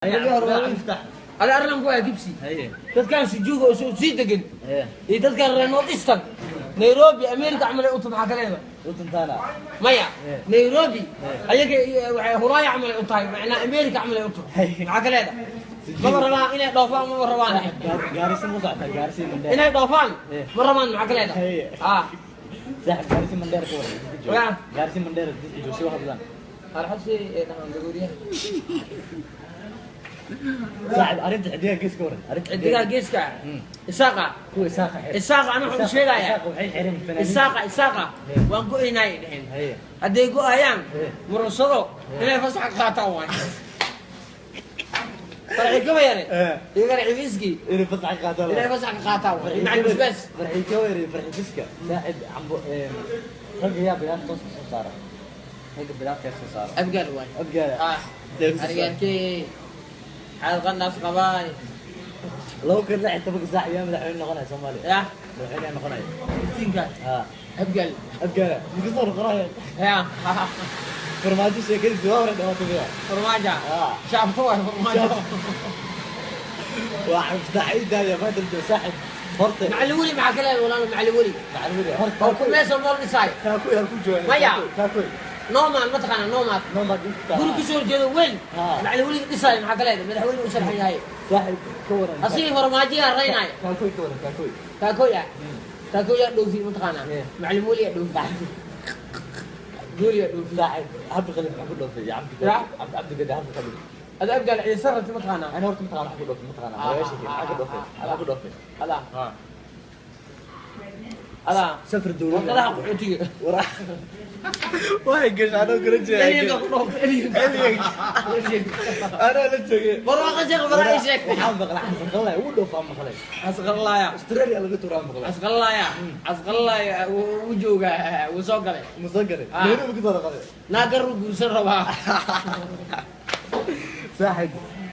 Ada arlan ku waa gibsi. Dadkan sujuuga oo soo sii degan iyo dadkan reer North Eastern, Nairobi, America camal ay u tahay, maxaa ka leedahay? Maya, Nairobi ayaga waxay huraaya camal ay u tahay, macnaa America camal ay u tahay, maxaa ka leedahay? Maba rabaan inay dhoofaan, maba rabaan inay dhoofaan, ma rabaan, maxaa ka leedahay? Ah. Ya. Arxasi ee dhahaan dagooriyaha. Saaxib, arrinta Xidigaha Geeska waran, arrinta. Xidigaha Geeska, Isaaqa. Kuwa Isaaqa xir. Isaaqa ana waxaan u sheegayaa. Isaaqa waxay xireen fanaaniinta. Isaaqa, Isaaqa waan go-aynay dheheen. Hadday go-ayaan, murunsado inay fasax ka qaataan waay. Farxi kama yare iyo Farxi Fiski. Inay fasax ka qaataan. Inay fasax ka qaataan waay, macal basbaas. Farxi Kawari, Farxi Fiska. Saaxib, cambo ragga yaa bidaarta toos soo saara? Ragga bidaarta yaa soo saara? Abgaal waay. Abgaala. Ah, arigaalkee xaal qandhaas qabaay. 2016 saax yaa madaxweyne noqonaya Soomaaliya? Ya. Madaxweyne yaa noqonaya? Iftiinka. Ha. Abgaal. Abgaala maka soo noqonaya? Ya. Farmaajo sheekadiisa waa hore dhamaatay miya? Farmaajo. Ah. Shaabto waay Farmaajo. Waa muftaxiida ya maanta joog, saaxib, horta. Macallin Weli maxaa ka leedahay, walaalo, Macallin Weli? Macallin Weli horta. Oo ku meesha nool dhisaay. Kaakuy halku jooga? Maya. Kaakuy. Nomad, ma taqaanaa nomad? Nomad inta. Guri kusoo horjeedo weyn. Macallin Weli dhisaay, maxaa ka leedahay? Madaxweyne u sharxan yahay. Saaxib, ka waran? Asigii Farmaajoyaa raynaya. Kaakuy ka waran, Kaakuy? Kaakoya, Kaakoya dhoofi, ma taqaanaa? Macallin Weli yaa dhoofi, gooliyaa dhoofi. Saaxib, Cabdi Qalib maxaa ku dhoofay ya Cabdi? Ya. Cabdi Gadi, Cabdi Qalib. Ada Abgaal Ciise rabti, ma taqaanaa? Ana horta mataqaana waxa ku dhoofay, mataqaana hawaashi maxaa ku dhoofay, maxaa ku dhoofay? Adaa adaa. Safar dowladda. Warqadaha qaxootiga. Way gashay anoo kala jeeday. Alien-ka ku dhooftay, alien-ka. Anoo la joogay. Barwaaqo sheekh baraa ii sheeg. Waxaan maqlay Xasan ugu dhoofaa maqlay. Casqalaya. Australia laga turaa maqlay. Casqalaya, Casqalaya wuu joogaa, wuu soo galay. Ma soo galay? Ah. Nairobi ka soo dhaqaday. Naagar guursan rabaa. Saaxib.